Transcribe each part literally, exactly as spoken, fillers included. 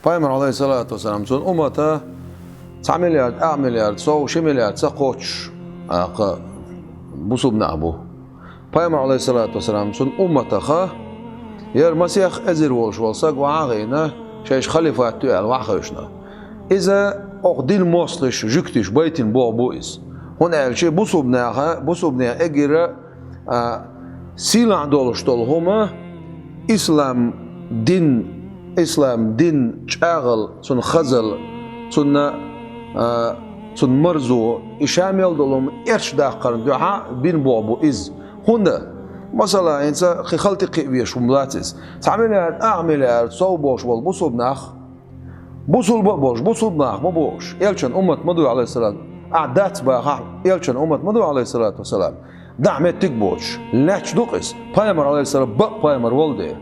Пайхамар, алейхиссалату вассалам, цун уммата цхьа миллиард, ах миллиард сов, ши миллиард ца кхочуш, а, кха, бусулба нах бу. Пайхамар, алейхиссалату вассалам, цун умматаха яра масех эзар волуш волу саг ваха а гӀийна, шайша халифат ю аьлла ваха а хевшина. Иза окху дин мостагӀаш, жуьгтиш байтина боху бу иза. ХӀунда аьлча бусулба наха, бусулба нехан эгира, а, сийлахь долуш долу хӀума, ислам дин, ислам дин чӀагӀал, цунна хазал, цунна, а, цунна марзо, и ша мел долу хӀума эрча даккхарна дуьхьа бина боху бу иза. ХӀунда? Масала, хӀинца кхин хала тӀекхиъ веш хӀума лаца иза. Цхьа миллиард, ах миллиард сов болуш болу бусулба нах, бусулба а болуш, бусулба нах ма бохуш, элчан уммат ма ду, алейхиссалам, ахь дац бахахь, элчан уммат ма ду, алейхиссалату вассалам, дахьа меттиг боцуш, лаьтташ ду-кх иза, пайхамар, алейхиссалам, бакъ пайхамар волу дела.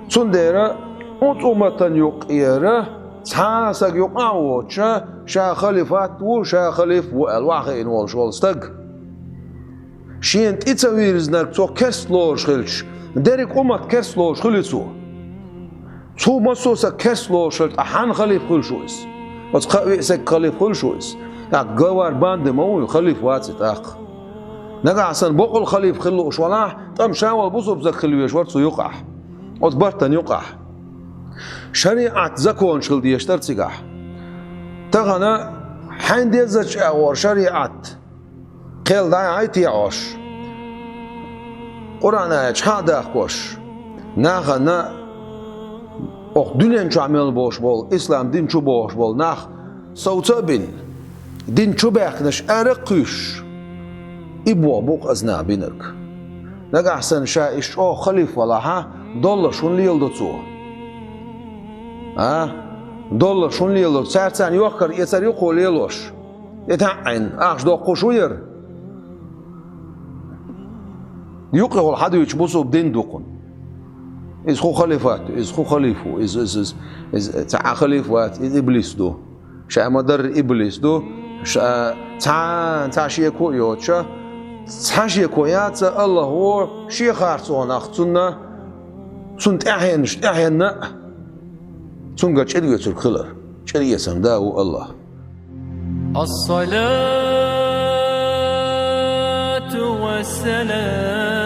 Цундела оцу умматан юккъера цхьа а саг юкъахь а воцуша, ша халифат ву, ша халиф ву аьлла ваха а хиъна волуш волу стаг. Шена тӀе ца вирзинарг цо керст лоруш хилча, дерриг уммат керст лоруш хуьлу цо. Цо массо а саг керст лоруш хилча, ткъа хьанна халиф хуьлуш ву иза? Оцу кхаа-виъ саг халиф хуьлуш ву иза? ТӀаккха главарь банды ма ву, халиф вац и тӀаккха. Нагахь санна боккъал халиф хила лууш валахь, тӀам ша волу бусулба саг хила веш вара цу юкъахь. Оцу бартан юкъахь. ШариӀат законаш хила дезаш дара цигахь. Тахана хьайн дезачу агӀор шариӀат кхел дӀа а хьай техьош, Къуръан аяташ хьа а дахкош, нахана окху дуьнен чохь мел болуш болу, ислам дин чу бохуш болу нах совца а бина, дин чу баьхкинарш ара а кхуьйсуш, и боху бу-кх аса нах бинарг. Нагахь санна ша иштта чӀогӀа халиф валахьа, долларш хӀунда леладо цо? А? Долларш хӀунда леладо? Цаьрца йохкар эцар юкъо лелош. И таьӀӀина, ахча доккхуш ву яра? Юкъехула хьадуьйцуш бусулба дин ду кхунна. Иза хӀун халифат ду, иза хӀун халиф ву, иза, иза, иза, иза цхьа а халиф вац, иза иблис ду. Ша ма-дарра иблис ду, ша, цхьа, цхьа шеко а йоцуша, цхьа шеко яц, АллахӀ ву шен харцонах цунна, цунна тӀаьхьенаш, тӀаьхьенна а, цуьнгара чӀир оьцург хилар. ЧӀир эцарна да ву АллахӀ. الصلاة والسلام